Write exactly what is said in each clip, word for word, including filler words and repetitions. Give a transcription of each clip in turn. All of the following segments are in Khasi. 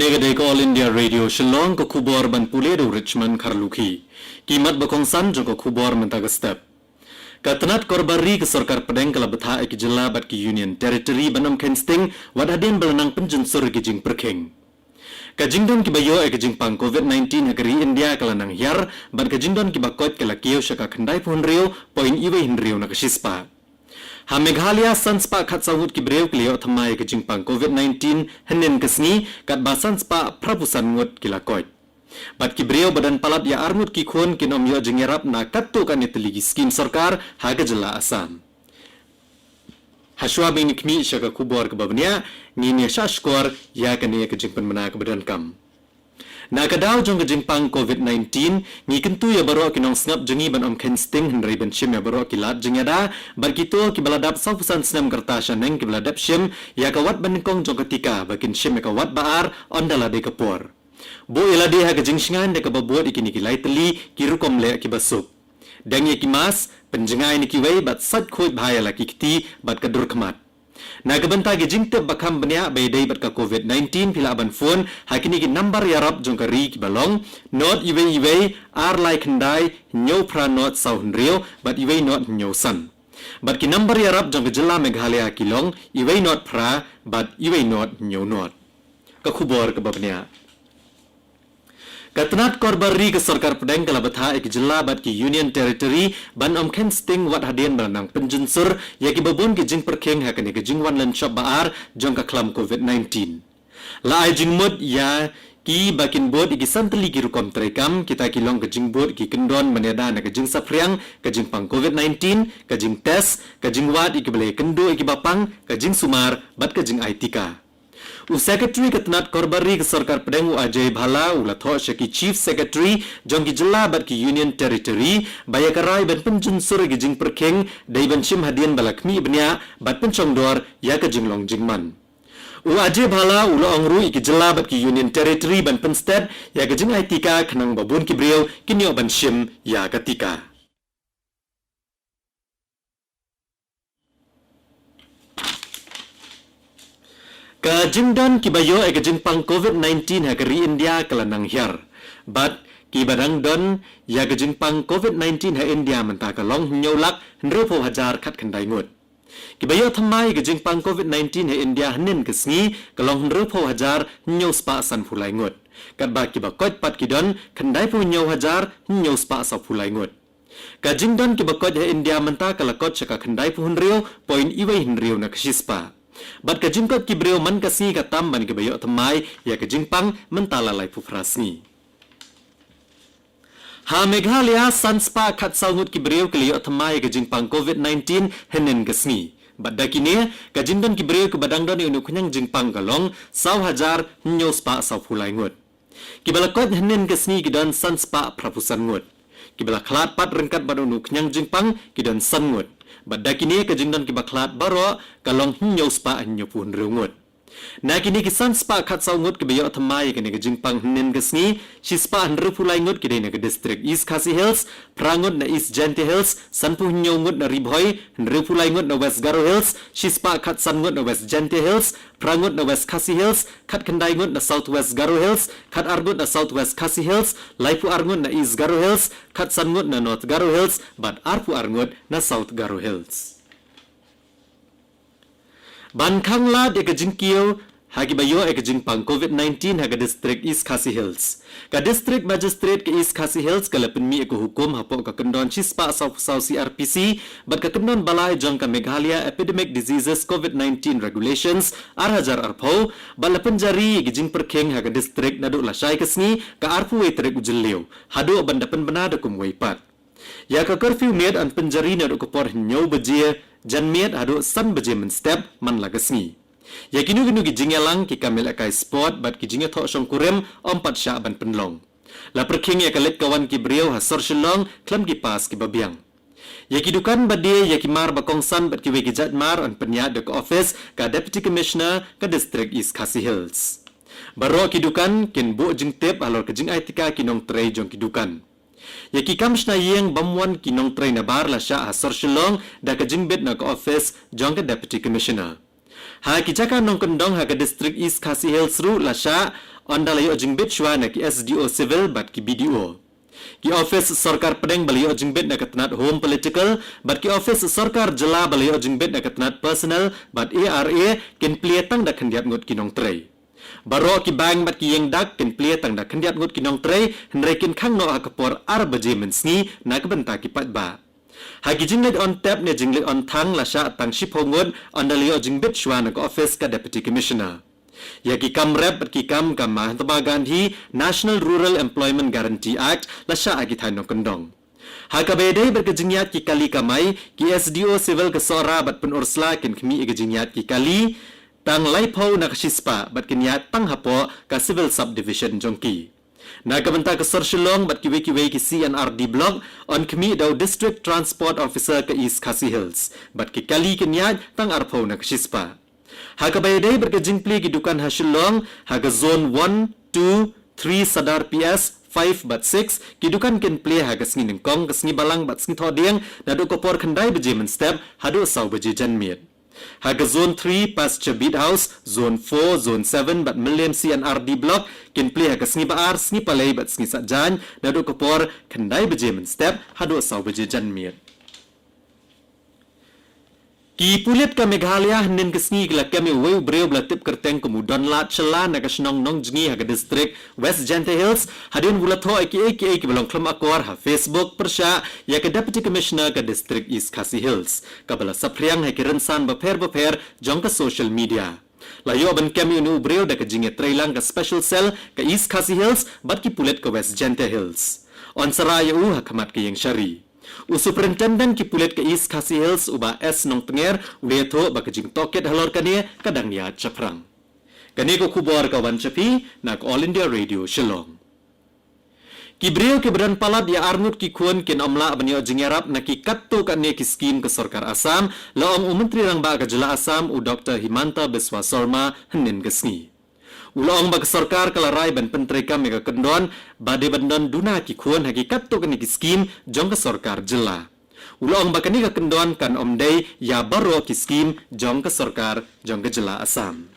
Kane ka dei ka All India Radio Shillong, ka khubor ban pule da u Richmond Kharlukhi. Ki mat ba kongsan jong ka khubor mynta ka step. Ka tnat korbar ri ka sorkar pdeng ka la bthah ïa ki jylla bad ki Union Territory ban ym kheiñ sting wat hadien ba la nang pynjynsur ïa ki jingpyrkhing. Ka jingdon kiba ïoh ïa ka jingpang covid nineteen ha ka ri India ka la nang hiar, bad ka jingdon kiba koit ka la kiew sha ka khyndai phew hynriew point wei hynriew na ka shispah. Ha Meghalaya, san spah khatsaw ngut ki briew ki la ïoh thymmai ïa ka jingpang covid nineteen hynnin ka sngi, katba san spah phra phew san ngut ki la koit. Bad ki briew ba don palat ïa ar ngut ki khun kin ym ïoh jingïarap na katto katne tylli ki skim sorkar ha ka jylla Assam. Hashwa ba ngin khmih sha ka khubor kaba bniah, ngin ïa shah shkor ïa kane ka jingpynbna kaba donkam. Na ka daw jong ka jingpang covid nineteen, ngi kyntu ïa baroh ki nongsngap jong ngi ban ym kheiñ sting hynrei ban shim ïa baroh ki lad jingïada, bad kito kiba la dap saw phew san snem ka rta shaneng kiba la dep shim ïa ka wat banyngkong jong ka tika ba kin shim ïa ka wat ba ar ynda la dei ka por. Buh ïa lade ha ka jingshngaiñ da kaba bud ïa kine ki lai tylli ki rukom leh kiba suk. Deng ïa ki mask, pynjngai na kiwei bad sait khuid bha ïa la ki kti bad ka dur khmat. Na ka bynta ki jingtip ba kham bniah ba ïadei bad ka covid nineteen, phi lah ban phone ha kine ki nambar ïarap jong ka ri kiba long not wei wei, ar lai khyndai, hynñiew phra not saw hynriew bad wei not hynñiew san. Bad ki nambar ïarap jong ka jylla Meghalaya ki long wei not phra bad wei not hynñiew not. Ka khubor kaba bniah. Ka tnat korbar ri ka sorkar pdeng ka la bthah ïa ki jylla bad ki Union Territory ban ym kheiñ sting wat hadien ba la nang pynjynsur ïa kiba bun ki jingpyrkhing ha kane ka jingwan lynshop ba ar jong ka khlam covid nineteen. La ai jingmut ïa ki ba kin bud ïa ki san tylli ki rukom treikam, kita ki long ka jingbud ïa ki kyndon ban ïada na ka jingsaphriang ka jingpang covid nineteen, ka jingtest, ka jingwad ïa kiba la ïakynduh ïa kiba pang, ka jingsumar bad ka jingai tika. U Secretary ka tnat korbar ri ka sorkar pdeng, u Ajay Bhalla, u la thoh sha ki Chief Secretary jong ki jylla bad ki Union Territory ba ïa ka rai ban pynjynsur ïa ki jingpyrkhing dei ban shim hadien ba la khmih bniah bad pynshongdor ïa ka jinglong jingman. U Ajay Bhalla u la ong ruh ïa ki jylla bad ki Union Territory ban pynsted ïa ka jingai tika khnang ba bun ki briew kin ïoh ban shim ïa ka tika. Ka jingdon kiba ïoh ïa ka jingpang covid nineteen ha ka ri India ka la nang hiar. Bad kiba dang don ïa ka jingpang covid nineteen ha India mynta ka long hynñiew lak hynriew phew hajar khatkhyndai ngut. Kiba ïoh thymmai ïa ka jingpang covid nineteen ha India hynnin ka sngi ka long hynriew phew hajar hynñiew spah san phew lai ngut. Katba kiba koit pat ki don khyndai phew hynñiew hajar hynñiew spah saw phew lai ngut. Ka jingdon kiba koit ha India mynta ka la koit sha ka khyndai phew hynriew point wei hynriew na ka shispah. Bad ka jingkoit ki briew man ka sngi ka tam ban kiba ïoh thymmai ïa ka jingpang mynta la lai phew phra sngi. Ha Meghalaya, san spah khatsaw ngut ki briew ki la ïoh thymmai ïa ka jingpang covid nineteen hynnin ka sngi. Bad da kine, ka jingdon ki briew kiba dang don ïa une u khñiang jingpang ka long saw hajar hynñiew spah saw phew lai ngut. Kiba la koit hynnin ka sngi ki don san spah phra phew san ngut. Kiba la khlad pat ryngkat bad une u khñiang jingpang ki don san ngut. Bad da kine, ka jingdon kiba khlad baroh ka long hynñiew spah hynñiew phew hynriew ngut. Na kine ki san spah khatsaw ngut kiba ïoh thymmai ïa kane ka jingpang hynnin ka sngi, shi spah hynriew phew lai ngut ki dei na ka district East Khasi Hills, phra ngut na East Jaintia Hills, san phew hynñiew ngut na Ri Bhoi, hynriew phew lai ngut na West Garo Hills, shi spah khatsan ngut na West Jaintia Hills, phra ngut na West Khasi Hills, khatkhyndai ngut na South West Garo Hills, khatar ngut na South West Khasi Hills, laiphew ar ngut na East Garo Hills, khatsan ngut na North Garo Hills, bad arphew ar ngut na South Garo Hills. Ban khanglad ïa ka jingkiew ha kiba ïoh ïa ka jingpang covid nineteen ha ka district East Khasi Hills. Ka District Magistrate ka East Khasi Hills ka la pynmih ïa ka hukum hapoh ka kyndon shi spah saw phew saw C R P C bad ka kyndon ba lai jong ka Meghalaya Epidemic Diseases covid nineteen Regulations ar hajar arphew, bad la pynjari ïa ka jingpyrkhing ha ka district naduh lashai ka sngi ka arphew wei tarik u Jylliew haduh ban da pynbna da kumwei pat. Ïa ka curfew miet yn pynjari naduh ka por hynñiew baje janmiet haduh san baje mynstep man la ka sngi. Ïa kino kino ki jingïalang, ki kam ïalehkai sport bad ki jingïathoh shongkurim ym pat shah ban pynlong. La pyrkhing ïa ka leit ka wan ki briew ha sor Shillong khlem ki pass kiba biang. Ïa ki dukan ba die, ïa ki mar ba kongsan bad kiwei ki jait mar yn pynïaid da ka office ka Deputy Commissioner ka District East Khasi Hills. Baroh ki dukan kin buh jingtip halor ka jingai tika ki nongtrei jong ki dukan. Ïa ki kam shna ïing bym wan ki nongtrei nabar la shah ha sor Shillong da ka jingbit na ka office jong ka Deputy Commissioner. Ha ki jaka nongkyndong ha ka district East Khasi Hills ruh la shah ynda la ïoh jingbit shuwa na ki S D O Civil bad ki B D O. Ki ophis sorkar pdeng ba la ïoh jingbit na ka tnat Home Political bad ki ophis sorkar jylla ba la ïoh jingbit na ka tnat Personnel bad A R A kin plie tang da khyndiat ngut ki nongtrei. Baroh ki bank bad ki ïing dak kin plie tang da khyndiat ngut ki nongtrei, hynrei kin khang noh ha ka por ar baje mynsngi na ka bynta ki paidbah. Ha ki jingleit on tep ne jingleit on thang la shah tang shiphew ngut, ynda la ïoh jingbit shuwa na ka ophis ka Deputy Commissioner. Ïa ki kam rep bad ki kam ka Mahatma Gandhi National Rural Employment Guarantee Act la shah ha ki thaiñ nongkyndong. Ha kaba ïadei bad ka jingïaid ki kali kamai, ki S D O Civil ka Sohra bad Pynursla kin khmih ïa ka jingïaid ki kali tang laiphew na ka shispah bad kin ïaid tang hapoh ka Civil Subdivision jong ki. Na ka bynta ka sor Shillong bad kiwei kiwei ki C and R D Block yn khmih da u District Transport Officer ka East Khasi Hills bad ki kali kin ïaid tang arphew na ka shispah. Ha kaba ïadei bad ka jingplie ki dukan ha Shillong, ha ka Zone one, two, three Sadar P S, five bad six, ki dukan kin plie ha ka sngi nyngkong, ka sngi balang bad sngi thohdieng, naduh ka por khyndai baje mynstep haduh saw baje janmiet. Ha ka Zone three, Pasture Beat House, Zone four, Zone seven bad Mylliem C and R D Block kin plie ha ka sngi ba-ar, sngi palei bad sngi saitjaiñ, naduh ka por khyndai baje mynstep haduh saw baje janmiet. Ki pulit ka Meghalaya hynnin ka sngi ki la kem ïa uwei u briew ba la tip kyrteng kum u Donlad Shylla na ka shnong Nongjngi ha ka district West Jaintia Hills, hadien ba u la thoh ïa kiei kiei kiba long khlem akor ha Facebook pyrshah ïa ka Deputy Commissioner ka district East Khasi Hills, kaba la saphriang ha ki rynsan bapher bapher jong ka social media. La ïoh ban kem ïa une u briew da ka jingïatreilang ka Special Cell ka East Khasi Hills bad ki pulit ka West Jaintia Hills. Yn sa rah ïa u ha khmat ka ïing shari. U Superintendent ki pulit ka East Khasi Hills, u Bah S Nongtnger, u la ïathuh ba ka jingtohkit halor kane ka dang ïaid shaphrang. Kane ka khubor ka wan sha phi na ka All India Radio Shillong. Ki briew kiba don palat ïa arngut ki khun kin ym lah ban ïoh jingïarap na ki katto katne ki skim ka sorkar Assam, la ong u Myntri Rangbah ka jylla Assam, u Doctor Himanta Biswa Sarma, hynnin ka sngi. U la ong ba ka sorkar ka la rai ban pyntreikam ïa ka kyndon ba dei ban don duna ki khun ha ki katto katne ki skim jong ka sorkar jylla. U la ong ba kane ka kyndon kan ym dei ïa baroh ki skim jong ka sorkar jong ka jylla Assam.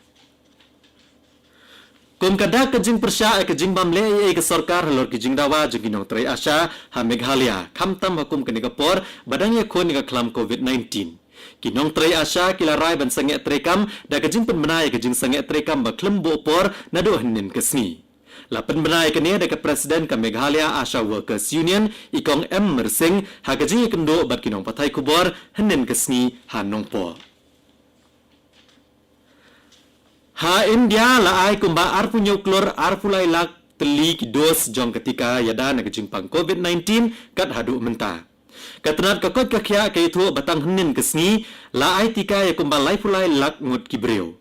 Kum ka dak ka jingpyrshah ïa ka jingbym leh ei ei ka sorkar halor ki jingdawa jong ki nongtrei ASHA ha Meghalaya, khamtam ha kum kane ka por ba dang ïakhun ïa ka khlam COVID nineteen. Ki nongtrei ASHA ki la rai ban sangeh treikam da ka jingpynbna ïa ka jingsangeh treikam ba khlem buh por naduh hynnin ka sngi. La pynbna ïa kane da ka President ka Meghalaya ASHA Workers Union, i Kong M Myrsing, ha ka jingïakynduh bad ki nongpathai khubor hynnin ka sngi ha Nongpoh. Ha India la ai kumba arphew hynñiew klur arphew lai lak tylli ki dos jong ka tika ïada na ka jingpang COVID nineteen kat haduh mynta. Ka tnat ka koit ka khiah ka ïathuh ba tang hynnin ka sngi la ai tika ïa kumba laiphew lai lak ngut ki briew.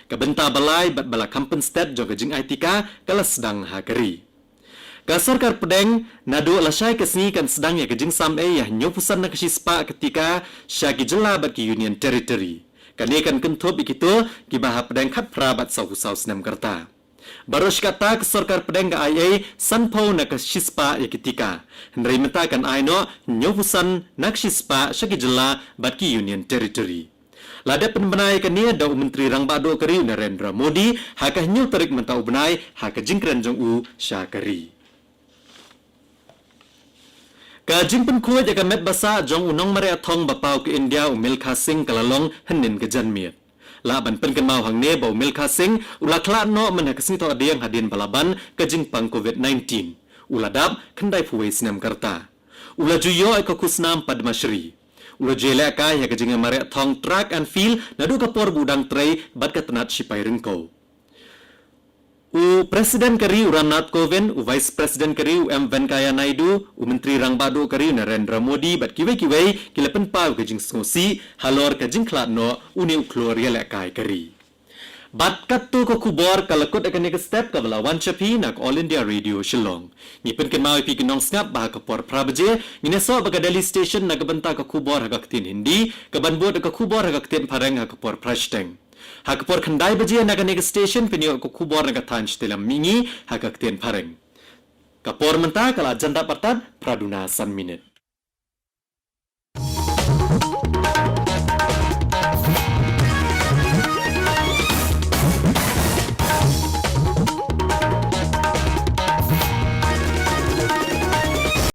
Ka bynta ba lai bad ba la kham pynstet jong ka jingai tika ka la sdang ha ka ri. Ka sorkar pdeng naduh lashai ka sngi kan sdang ïa ka jingsam ei ïa hynñiewphew san na ka shispah ka tika sha ki jylla bad ki Union Territory. Kane kan kynthup ïa kito kiba hapdeng khatphra bad sawphew saw snem ka rta. Baroh shi katta ka sorkar pdeng ka ai ei sanphew na ka shispah ïa ki tika. Hynrei mynta kan ai noh hynñiewphew san na ka shispah sha ki jylla bad ki Union Territory. La dep pynbna ïa kane da u Myntri Rangbah Duh ka ri u Narendra Modi ha ka hynñiew tarik mynta u bnai ha ka jingkren jong u sha ka ri. Ka jingpynkhuid ïa ka met ba sah jong u nongmareh thong ba paw ka India u Milkha Singh ka la long hynnin ka janmiet. Lah ban pynkynmaw hangne ba u Milkha Singh u la khlad noh myn ha ka sngi Thohdieng hadien ba la ban ka jingpang COVID nineteen. U la dap khyndaiphew wei snem ka rta. U la ju ïoh ïa ka khusnam Padma Shri. U la ju ïalehkai ha ka jingïamareh thong track and field naduh ka por ba u dang trei bad ka tnat shipai ryngkew. U President ka ri u Ramnath Kovind, u Vice President ka ri u M Venkaiah Naidu, u Myntri Rangbah Duh ka ri u Narendra Modi bad kiwei kiwei ki la pynpaw ka jingsngewsih halor ka jingkhlad noh une u khlur ïalehkai ka ri. Bad katto ka khubor ka la kut ha kane ka step kaba la wan sha phi na ka All India Radio Shillong. Ngi pynkynmaw ïa phi ki nongsngap ba ha ka por phra baje ngin ïasoh bad ka Delhi Station na ka bynta ka khubor ha ka ktien Hindi, kaban bud ka khubor ha ka ktien Phareng ha ka por phra shiteng. Ha ka por khyndai baje na kane ka station phin ïoh ka khubor na ka thaiñ Shitlam Mihngi ha ka ktien Phareng. Ka por mynta ka la jan dap artat phra duna san minit.